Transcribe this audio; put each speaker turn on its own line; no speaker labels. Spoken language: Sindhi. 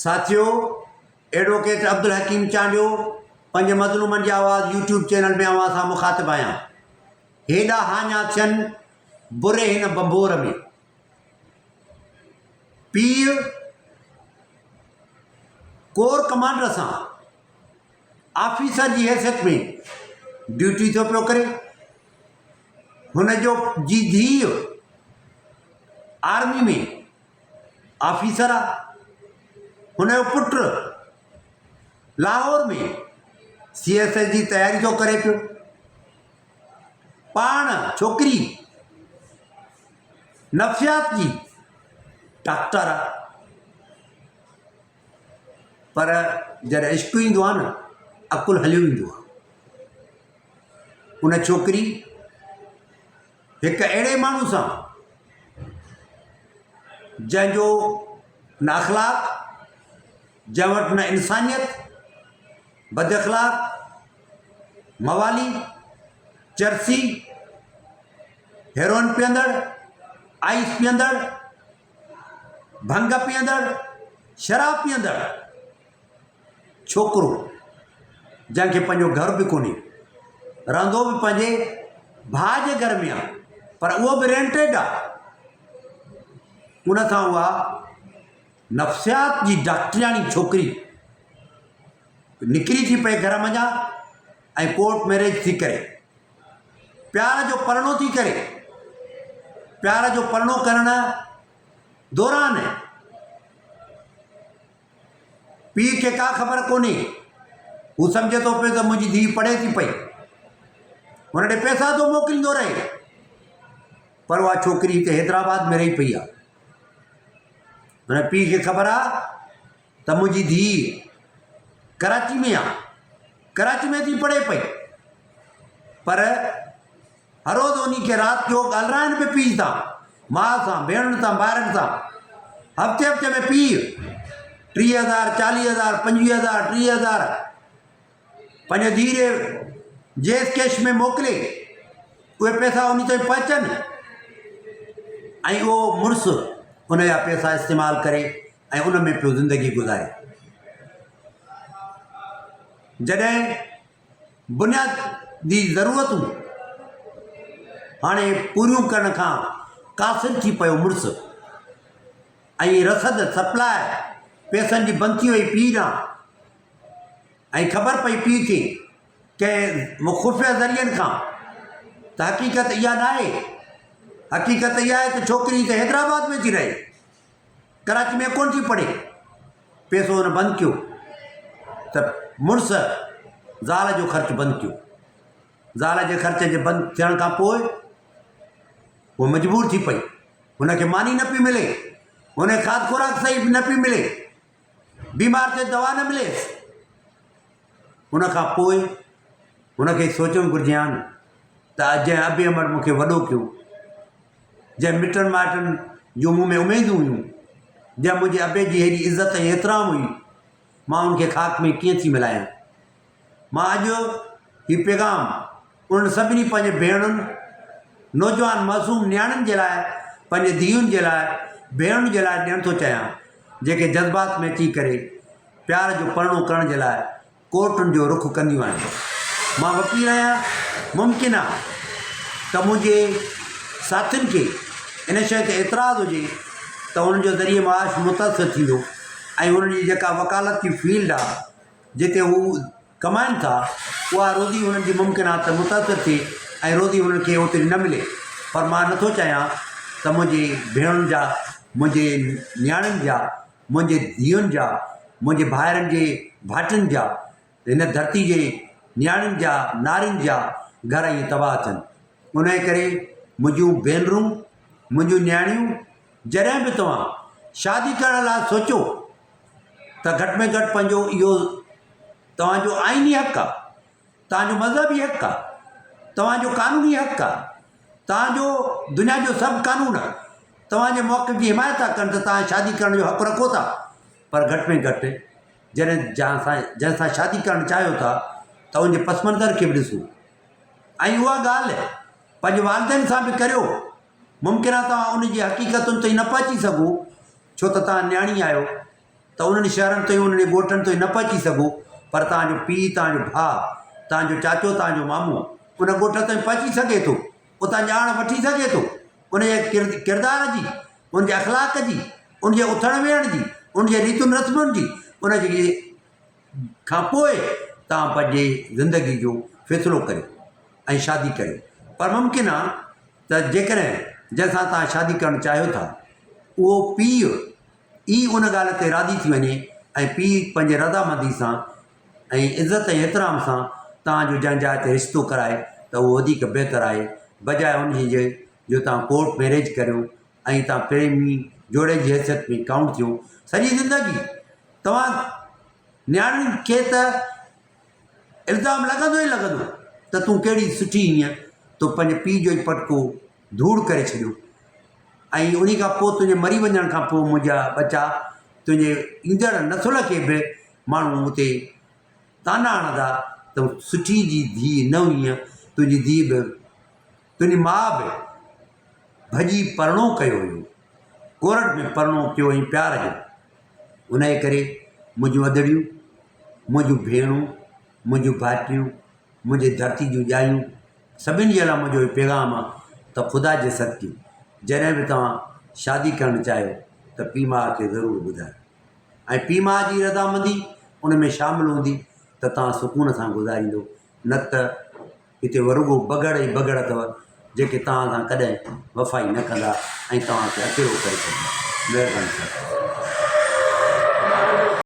ساٿيو ايڊووڪيٽ عبدالحڪيم چانڊيو پنهنجي مظلومن جي آواز يوٽيوب چينل ۾ اوهان سان مخاطب آهيان. هيڏا هاڃا ٿين بري هن ڀنڀور ۾. پيء ڪور ڪمانڊر سان آفيسر جي حيثيت ۾ ڊيوٽي ٿو پيو ڪري. هن جو جي ڌيء آرمي ۾ آفيسر آ. هن جو پٽ لاهور ۾ سي ايس ايس جي تياري ٿو ڪري پيو. پاڻ ڇوڪري نفسيات جي ڊاڪٽر آ. پر جڏهن عشق ايندو آ نه عقل هليو ويندو آ. ان ڇوڪري هڪ اهڙي ماڻهو سان جنهن جو نه اخلاق، جنهن وٽ نه انسانيت، بد اخلاق، موالي، چرسي، هيروئن پيئندڙ، آئس پيئندڙ، ڀنگ پيئندڙ، شراب پيئندڙ ڇوڪرو جنهن کي پنهنجو گهر به ڪونهي، رهندو به پنهنجي ڀاء جي گهر ۾ آهي پر اهو به رينٽيڊ آهي. ان سان اها نفسيات جي ڊاڪٽرياڻي ڇوڪري نڪري ٿي پئي گهر منجهان ۽ ڪورٽ ميريج ٿي ڪري. پيار جو پرڻو ٿي ڪري. پيار جو پرڻو ڪرڻ دوران پيء کي ڪا خبر ڪونهي. هو سمجهي ٿو پيو ته منهنجي ڌيء پڙهي ٿي پئي. هن ڏي پئسا ٿو موڪليندو رهي. پر اها ڇوڪري هتي حيدرآباد ۾ رهي پئي آهي. هن پيء کي خبر آهي ته منهنجي ڌيء ڪراچي ۾ آهي. ڪراچي ۾ ٿي پڙهي پئي. پر هر روز انهي کي رات جو ڳالهرائن به پيء سان، ماء سان، ڀيڻن سان، ڀائرن سان. هفتي هفتي ۾ پيء 30 هزار، 40 هزار، 25 هزار، 30 هزار پنهنجي ڌيء ڏي جيس ڪيش ۾ موڪلي اهي پئسا انهي تائين پهچن ۽ اهو مڙس ان جا پئسا استعمال ڪري ۽ ان ۾ پيو زندگي گذاري. جڏهن بنيادي ضرورتون هاڻي پوريون ڪرڻ کان قاصر ٿي پيو مڙس ۽ رسد، سپلاء، پئسن جي بند ٿي وئي پيء ڏانهن ۽ خبر پئي پيء کي ڪنهن خفيه ذريعن کان ته حقيقت اها ناهي، حقيقت اها آهي ته ڇوڪري هتي حيدرآباد ۾ ٿي رهي. ڪراچي ۾ ڪونه ٿي پڙهي. پئسو هن بند ڪيو ته مڙس زال جو خرچ بند ڪيو. زال جي خرچ جي بند ٿيڻ کان پوء هوء مجبور ٿي پئي. هن کي ماني نه پئي ملي. هن کي کاڌ خوراڪ صحيح نه پئي ملي. بيمار ٿئي دوا نه مليس. ان کان پوء هن کي سوچڻ گهرجي ها نه ته جنهن ابي امڙ مون کي وڏو ڪيو، جنهن مٽن مائٽن جون مون ۾ اميدون هيون، جنهن منهنجي ابي جي هيڏي عزت ۽ احترام هئي، مان ان کي خاڪ ۾ ڪيئن ٿي ملايان؟ مان اڄ هي پيغام انهن سڀني پنهنجي ڀيڻن، نوجوان معصوم نياڻين جي لاء، پنهنجي ڌيئن جي لاء، ڀيڻن جي لاء ڏيڻ ٿو چاهيان، جيڪي جذبات ۾ اچي ڪري پيار جو پرڻو ڪرڻ جي لاء ڪورٽن جو رخ ڪنديون آهن. مان وڪيل آهيان، ممڪن آهي ته منهنجي ساٿين کي ان شيء تي اعتراض هجي ته انهن جو ذريعي معاش متاثر ٿيندو ۽ انهن جي جيڪا وڪالت جي فيلڊ آهي جتي هو ڪمائن ٿا اها روزي انهن جي ممڪن آهي ته متاثر ٿئي ۽ روزي انهن کي اوتري نه ملي پر مان نٿو چاهيان ته منهنجي ڀيڻن جا منهنجي نياڻين جا منهنجي ڌيئن جا، منهنجي ڀائرن جي ڀائٽين جا، هن ڌرتي جي نياڻين جا، نارين جا گهر ائين تباهه ٿين. انهيء ڪري منهنجون ڀينرون، منهنجون نياڻيون، جڏهن به توهان شادي ڪرڻ لاء سوچو ته گهٽ ۾ گهٽ پنهنجو اهو توهان جو آئيني حق آهي. توهان جو مذهبي حق آ، توهان جو قانوني حق آ، توهان جو دنيا جو سڀ قانون توهان جي موقف جي حمايت ٿا ڪن ته توهان شادي ڪرڻ جو حق رکو ٿا پر گهٽ ۾ گهٽ جڏهن جنهن سان جنهن سان شادي ڪرڻ چاهيو ٿا ته ان جي پس منظر کي به ڏسو ۽ اها ڳالهه پنهنجي والدين سان به ڪريو ممڪن آ توهان ان جي حقيقتن تائين نه پهچي سگهو ڇو ته توهان نياڻي آهيو. ته انهن شهرن تائين انهن ڳوٺن تائين نه پهچي سگهو پر توهان جو پيء توهان جو ڀاء توهان جو چاچو توهان جو مامو ان ڳوٺ تائين پهچي سگهي ٿو اتان ڄاڻ وٺي سگهي ٿو ان جي ڪردار جي ان جي اخلاق جي ان جي اٿڻ ويهڻ جي ان جي ريتن رسمن جي ان جي کان پوء توهان پنهنجي زندگي جو فيصلو ڪريو ۽ شادي ڪريو پر ممڪن آهي ته جيڪڏهن جنهن سان توهان شادي ڪرڻ چاهيو ٿا اهو پيء ئي ان ڳالهه تي راضي ٿي وڃي ۽ پيء پنهنجي رضامندي سان ۽ عزت ۽ احترام سان توهان جو جنهن جاء تي رشتو ڪرائي ته اهو وڌيڪ بهتر آهي بجاء ان جي جو توهان ڪورٽ ميريج ڪريو ۽ توهان پريمي جوڙي جي حيثيت ۾ ڪائونٽ ٿيو سڄي زندگي توهان نياڻين کي ته الزام لڳندو ئي لڳندو ته تون ڪهڙي سٺي هئينء تو پنهنجي پيء جو ئي پٽڪو ڌوڙ ڪري ڇڏيو ۽ انهي کان پوء تنهنجي مري وڃڻ کان پوء منهنجا ٻچا تنهنجي ايندڙ نسل کي به ماڻهو اتي طعنا هڻندا ته سٺي جي ڌيء نه هئينء تنهنجي ڌيء به تنهنجي ماء به ڀڄي پرڻو ڪيو هيو ڪورٽ ۾ پرڻو ڪيو هئائين پيار جو انهيء ڪري منهنجون ادڙيون، منهنجون ڀيڻون، منهنجون ڀائٽيون، منهنجي ڌرتي جون ڄايون، سڀني جي لاء منهنجو هي پيغام آ ته خدا جي صدقي جڏهن به توهان شادي ڪرڻ چاهيو ته پيء ماء کي ضرور ٻڌايو ۽ پيء ماء جي رضامندي ان ۾ شامل هوندي ته توهان سڪون سان گذاريندو نه ته هتي ورڳو بگهڙ ئي بگهڙ اٿو جيڪي توهان سان ڪڏهن وفائي نه ڪندا ۽ توهان کي اڪيلو ڪري ڇڏيندا. مهرباني سائين.